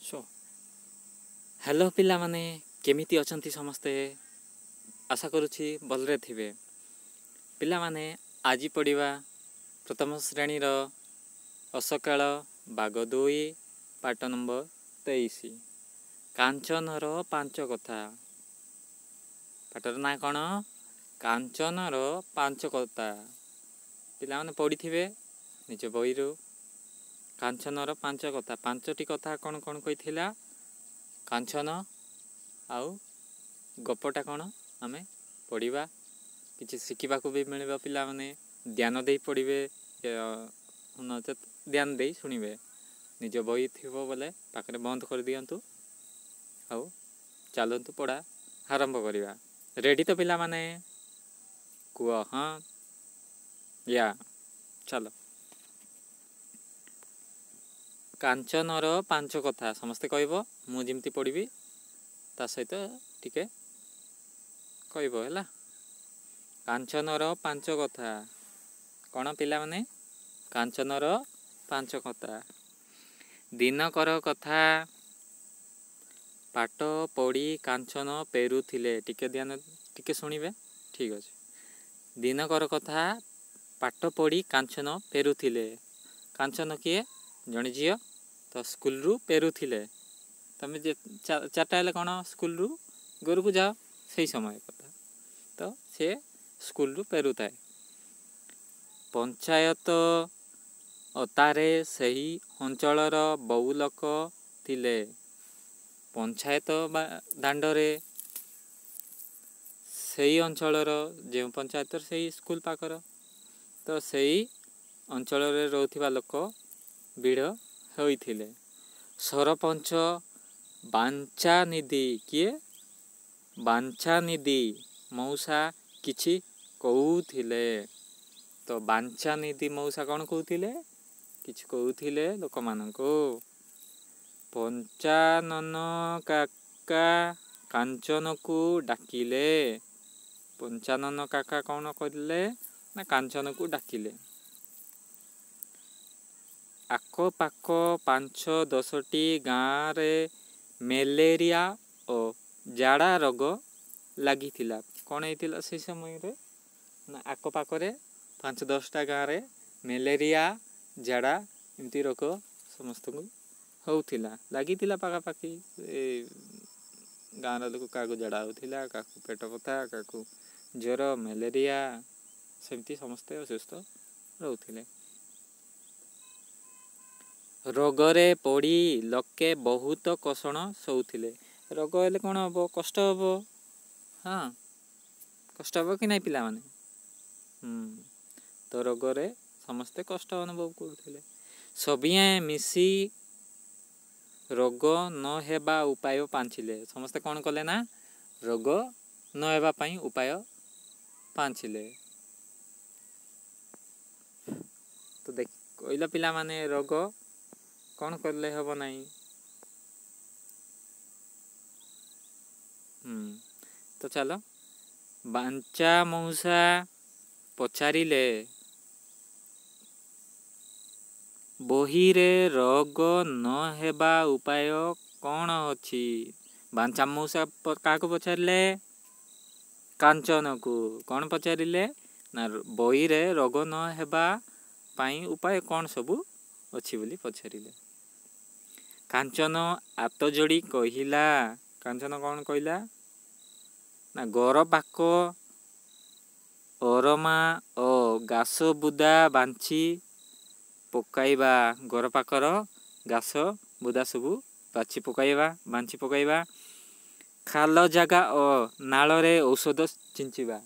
Show hello ପିଲାମାନେ, କେମିତି ଅଛନ୍ତି ସମସ୍ତେ? ଆଶା କରୁଛି ଭଲରେ ଥିବେ। ପିଲାମାନେ, ଆଜି ପଢ଼ିବା ପ୍ରଥମ ଶ୍ରେଣୀର ଅସକାଳ ଭାଗ 2, ପାଠ ନମ୍ବର 23, କାଞ୍ଚନର ପାଞ୍ଚ କଥା। ପାଠର ନାଁ କ'ଣ? କାଞ୍ଚନର ପାଞ୍ଚ କଥା। ପିଲାମାନେ ପଢ଼ିଥିବେ ନିଜ ବହିରୁ କାଞ୍ଚନର ପାଞ୍ଚ କଥା। ପାଞ୍ଚଟି କଥା କ'ଣ କ'ଣ କହିଥିଲା କାଞ୍ଚନ, ଆଉ ଗପଟା କ'ଣ ଆମେ ପଢ଼ିବା। କିଛି ଶିଖିବାକୁ ବି ମିଳିବ। ପିଲାମାନେ ଧ୍ୟାନ ଦେଇ ପଢ଼ିବେ, ନଚେତ୍ ଧ୍ୟାନ ଦେଇ ଶୁଣିବେ। ନିଜ ବହି ଥିବ ବୋଲେ ପାଖରେ ବନ୍ଦ କରିଦିଅନ୍ତୁ, ଆଉ ଚାଲନ୍ତୁ ପଢ଼ା ଆରମ୍ଭ କରିବା। ରେଡ଼ି ତ ପିଲାମାନେ? କୁହ ହଁ ୟା। ଚାଲ, କାଞ୍ଚନର ପାଞ୍ଚ କଥା ସମସ୍ତେ କହିବ। ମୁଁ ଯେମିତି ପଢ଼ିବି ତା ସହିତ ଟିକେ କହିବ, ହେଲା? କାଞ୍ଚନର ପାଞ୍ଚ କଥା କ'ଣ ପିଲାମାନେ? କାଞ୍ଚନର ପାଞ୍ଚ କଥା। ଦିନକର କଥା, ପାଠ ପଢ଼ି କାଞ୍ଚନ ପେରୁଥିଲେ। ଟିକେ ଧ୍ୟାନ, ଟିକେ ଶୁଣିବେ, ଠିକ୍ ଅଛି? ଦିନକର କଥା, ପାଠ ପଢ଼ି କାଞ୍ଚନ ଫେରୁଥିଲେ। କାଞ୍ଚନ କିଏ? ଜଣେ ଝିଅ। ତ ସ୍କୁଲରୁ ଫେରୁଥିଲେ। ତମେ ଯେ 4ଟା ହେଲେ କ'ଣ ସ୍କୁଲରୁ ଘରକୁ ଯାଅ, ସେଇ ସମୟ କଥା। ତ ସେ ସ୍କୁଲରୁ ଫେରୁଥାଏ। ପଞ୍ଚାୟତ ଅତାରେ ସେହି ଅଞ୍ଚଳର ବହୁ ଲୋକ ଥିଲେ। ପଞ୍ଚାୟତ ବା ଦାଣ୍ଡରେ ସେଇ ଅଞ୍ଚଳର, ଯେଉଁ ପଞ୍ଚାୟତର ସେଇ ସ୍କୁଲ ପାଖର, ତ ସେଇ ଅଞ୍ଚଳରେ ରହୁଥିବା ଲୋକ ଭିଡ଼ ହୋଇଥିଲେ। ସରପଞ୍ଚ ବାଞ୍ଛାନିଧି, କିଏ? ବାଞ୍ଛାନିଧି ମଉସା କିଛି କହୁଥିଲେ। ତ ବାଞ୍ଛାନିଧି ମଉସା କ'ଣ କହୁଥିଲେ? କିଛି କହୁଥିଲେ ଲୋକମାନଙ୍କୁ। ପଞ୍ଚାନନ କାକା କାଞ୍ଚନକୁ ଡାକିଲେ। ପଞ୍ଚାନନ କାକା କ'ଣ କରିଲେ ନା କାଞ୍ଚନକୁ ଡାକିଲେ। ଆଖପାଖ 5 10ଟି ଗାଁରେ ମ୍ୟାଲେରିଆ ଓ ଝାଡ଼ା ରୋଗ ଲାଗିଥିଲା। କ'ଣ ହେଇଥିଲା ସେଇ ସମୟରେ ନା ଆଖପାଖରେ 5 10ଟା ଗାଁରେ ମ୍ୟାଲେରିଆ, ଝାଡ଼ା ଏମିତି ରୋଗ ସମସ୍ତଙ୍କୁ ହେଉଥିଲା, ଲାଗିଥିଲା। ପାଖାପାଖି ଏ ଗାଁର ଲୋକ, କାହାକୁ ଝାଡ଼ା ହେଉଥିଲା, କାହାକୁ ପେଟ ବଥା, କାହାକୁ ଜ୍ୱର, ମ୍ୟାଲେରିଆ, ସେମିତି ସମସ୍ତେ ଅସୁସ୍ଥ ରହୁଥିଲେ। ରୋଗରେ ପଡ଼ି ଲୋକେ ବହୁତ କଷଣ ସହୁଥିଲେ। ରୋଗ ହେଲେ କ'ଣ ହେବ? କଷ୍ଟ ହେବ। ହଁ, କଷ୍ଟ ହେବ କି ନାହିଁ ପିଲାମାନେ? ତ ରୋଗରେ ସମସ୍ତେ କଷ୍ଟ ଅନୁଭବ କରୁଥିଲେ। ସଭିଏଁ ମିଶି ରୋଗ ନ ହେବା ଉପାୟ ପାଞ୍ଚିଲେ। ସମସ୍ତେ କ'ଣ କଲେ ନା ରୋଗ ନ ହେବା ପାଇଁ ଉପାୟ ପାଞ୍ଚିଲେ। ତ ଦେଖ କହିଲ ପିଲାମାନେ, ରୋଗ କ'ଣ କଲେ ହେବ ନାହିଁ? ତ ଚାଲ। ବାଞ୍ଚା ମଉସା ପଚାରିଲେ, ବହିରେ ରୋଗ ନ ହେବା ଉପାୟ କ'ଣ ଅଛି? ବାଞ୍ଚା ମଉସା କାହାକୁ ପଚାରିଲେ? କାଞ୍ଚନକୁ। କ'ଣ ପଚାରିଲେ ନା ବହିରେ ରୋଗ ନ ହେବା ପାଇଁ ଉପାୟ କ'ଣ ସବୁ ଅଛି ବୋଲି ପଚାରିଲେ। କାଞ୍ଚନ ହାତ ଯୋଡ଼ି କହିଲା। କାଞ୍ଚନ କ'ଣ କହିଲା ନା ଘର ପାଖ ଅରମା ଓ ଘାସ ବୁଦା ବାଞ୍ଚି ପକାଇବା। ଘର ପାଖର ଘାସ ବୁଦା ସବୁ ବାଛି ପକାଇବା, ବାଞ୍ଚି ପକାଇବା। ଖାଲ ଜାଗା ଓ ନାଳରେ ଔଷଧ ଛିଞ୍ଚିବା।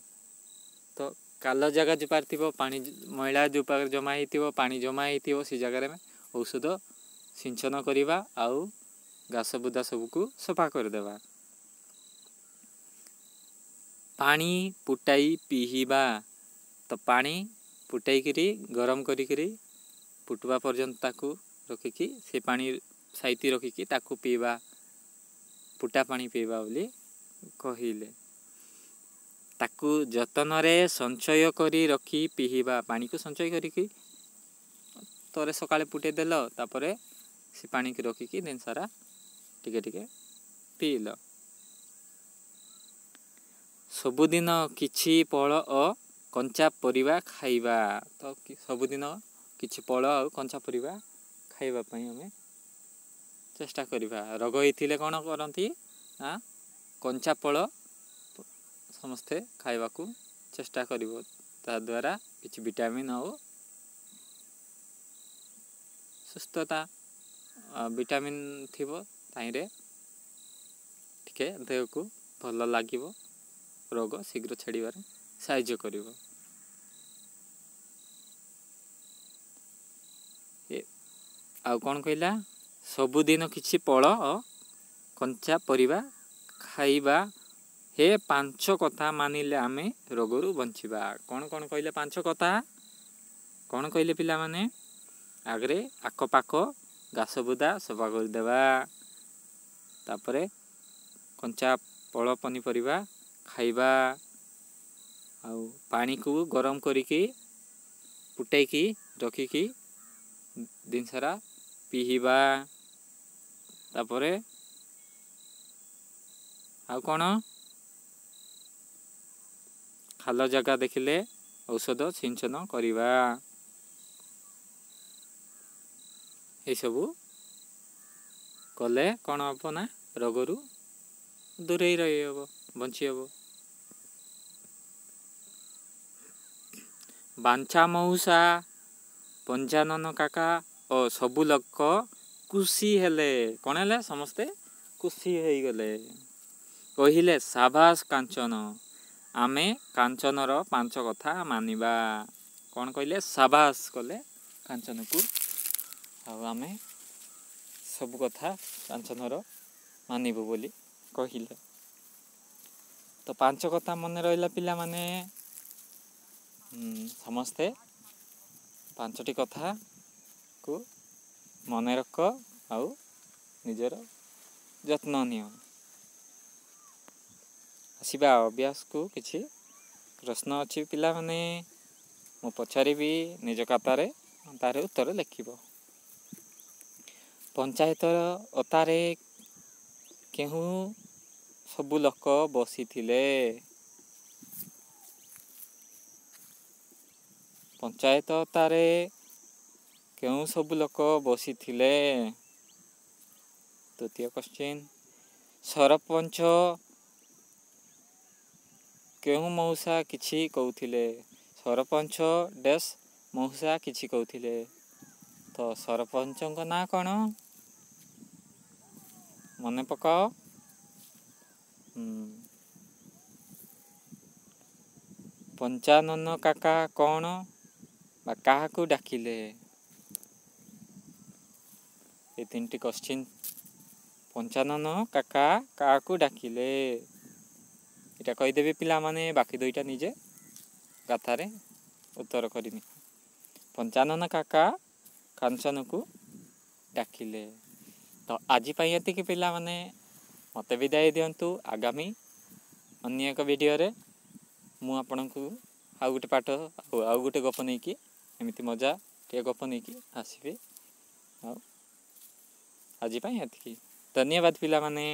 ତ ଖାଲ ଜାଗା ଯେଉଁ ପାଖରେ ଥିବ, ପାଣି ମଇଳା ଯେଉଁ ପାଖରେ ଜମା ହେଇଥିବ, ପାଣି ଜମା ହେଇଥିବ, ସେ ଜାଗାରେ ଆମେ ଔଷଧ ସିଞ୍ଚନ କରିବା ଆଉ ଘାସ ବୁଦା ସବୁକୁ ସଫା କରିଦେବା। ପାଣି ଫୁଟାଇ ପିଇବା। ତ ପାଣି ଫୁଟାଇକିରି, ଗରମ କରିକିରି ଫୁଟିବା ପର୍ଯ୍ୟନ୍ତ ତାକୁ ରଖିକି, ସେ ପାଣି ସାଇତି ରଖିକି ତାକୁ ପିଇବା, ଫୁଟା ପାଣି ପିଇବା ବୋଲି କହିଲେ। ତାକୁ ଯତ୍ନରେ ସଞ୍ଚୟ କରି ରଖି ପିଇବା। ପାଣିକୁ ସଞ୍ଚୟ କରିକି ଥରେ ସକାଳେ ଫୁଟେଇ ଦେଲ, ତାପରେ ସେ ପାଣିକୁ ରଖିକି ଦିନ ସାରା ଟିକେ ଟିକେ ପିଇଲ। ସବୁଦିନ କିଛି ଫଳ ଓ କଞ୍ଚା ପରିବା ଖାଇବା। ତ ସବୁଦିନ କିଛି ଫଳ ଆଉ କଞ୍ଚା ପରିବା ଖାଇବା ପାଇଁ ଆମେ ଚେଷ୍ଟା କରିବା। ରୋଗ ହେଇଥିଲେ କ'ଣ କରନ୍ତି ନା କଞ୍ଚା ଫଳ ସମସ୍ତେ ଖାଇବାକୁ ଚେଷ୍ଟା କରିବ, ତାଦ୍ୱାରା କିଛି ଭିଟାମିନ୍ ଆଉ ସୁସ୍ଥତା ଭିଟାମିନ୍ ଥିବ ତାହିଁରେ, ଟିକେ ଦେହକୁ ଭଲ ଲାଗିବ, ରୋଗ ଶୀଘ୍ର ଛାଡ଼ିବାରେ ସାହାଯ୍ୟ କରିବ। ଆଉ କ'ଣ କହିଲା? ସବୁଦିନ କିଛି ଫଳ ଓ କଞ୍ଚା ପରିବା ଖାଇବା। ହେ 5 କଥା ମାନିଲେ ଆମେ ରୋଗରୁ ବଞ୍ଚିବା। କ'ଣ କ'ଣ କହିଲେ? 5 କଥା କ'ଣ କହିଲେ ପିଲାମାନେ? ଆଗରେ ଆଖପାଖ ଘାସ ବୁଦା ସଫା କରିଦେବା, ତାପରେ କଞ୍ଚା ଫଳ ପନିପରିବା ଖାଇବା, ଆଉ ପାଣିକୁ ଗରମ କରିକି ଫୁଟେଇକି ରଖିକି ଦିନ ସାରା ପିଇବା, ତାପରେ ଆଉ କ'ଣ? ଖାଲ ଜାଗା ଦେଖିଲେ ଔଷଧ ସିଞ୍ଚନ କରିବା। ଏସବୁ କଲେ କ'ଣ ହେବ ନା ରୋଗରୁ ଦୂରେଇ ରହିହେବ, ବଞ୍ଚି ହେବ। ବାଞ୍ଛା ମଉସା, ପଞ୍ଚାନନ କାକା ଓ ସବୁ ଲୋକ ଖୁସି ହେଲେ। କ'ଣ ହେଲେ? ସମସ୍ତେ ଖୁସି ହେଇଗଲେ। କହିଲେ, ସାବାସ କାଞ୍ଚନ, ଆମେ କାଞ୍ଚନର 5 କଥା ମାନିବା। କ'ଣ କହିଲେ? ସାବାସ କଲେ କାଞ୍ଚନକୁ, ଆଉ ଆମେ ସବୁ କଥା କାଞ୍ଚନର ମାନିବୁ ବୋଲି କହିଲେ। ତ 5 କଥା ମନେ ରହିଲା ପିଲାମାନେ? ସମସ୍ତେ 5ଟି କଥାକୁ ମନେ ରଖ ଆଉ ନିଜର ଯତ୍ନ ନିଅ। ଆସିବା ଅଭ୍ୟାସକୁ। କିଛି ପ୍ରଶ୍ନ ଅଛି ପିଲାମାନେ, ମୁଁ ପଚାରିବି, ନିଜ ଖାତାରେ ତାର ଉତ୍ତର ଲେଖିବ। ପଞ୍ଚାୟତର ଅତାରେ କେଉଁ ସବୁ ଲୋକ ବସିଥିଲେ? ପଞ୍ଚାୟତ ଅତାରେ କେଉଁ ସବୁ ଲୋକ ବସିଥିଲେ? ତୃତୀୟ କ୍ୱେଶ୍ଚିନ୍, ସରପଞ୍ଚ କେଉଁ ମଉସା କିଛି କହୁଥିଲେ? ସରପଞ୍ଚ ଡ୍ୟାସ୍ ମଉସା କିଛି କହୁଥିଲେ। ତ ସରପଞ୍ଚଙ୍କ ନାଁ କ'ଣ ମନେ ପକାଅ। ପଞ୍ଚାନନ କାକା କ'ଣ ବା କାହାକୁ ଡାକିଲେ? ଏ 3ଟି କ୍ୱେଶ୍ଚିନ୍। ପଞ୍ଚାନନ କାକା କାହାକୁ ଡାକିଲେ, ଏଇଟା କହିଦେବେ ପିଲାମାନେ, ବାକି 2ଟା ନିଜେ ଖାତାରେ ଉତ୍ତର କରିନି। ପଞ୍ଚାନନ କାକା କାଞ୍ଚନକୁ ଡାକିଲେ। ତ ଆଜି ପାଇଁ ଏତିକି ପିଲାମାନେ, ମୋତେ ବିଦାୟ ଦିଅନ୍ତୁ। ଆଗାମୀ ଅନ୍ୟ ଏକ ଭିଡ଼ିଓରେ ମୁଁ ଆପଣଙ୍କୁ ଆଉ ଗୋଟେ ପାଠ ଆଉ ଗୋଟେ ଗପ ନେଇକି, ଏମିତି ମଜା ଟିକେ ଗପ ନେଇକି ଆସିବି। ଆଉ ଆଜି ପାଇଁ ଏତିକି, ଧନ୍ୟବାଦ ପିଲାମାନେ।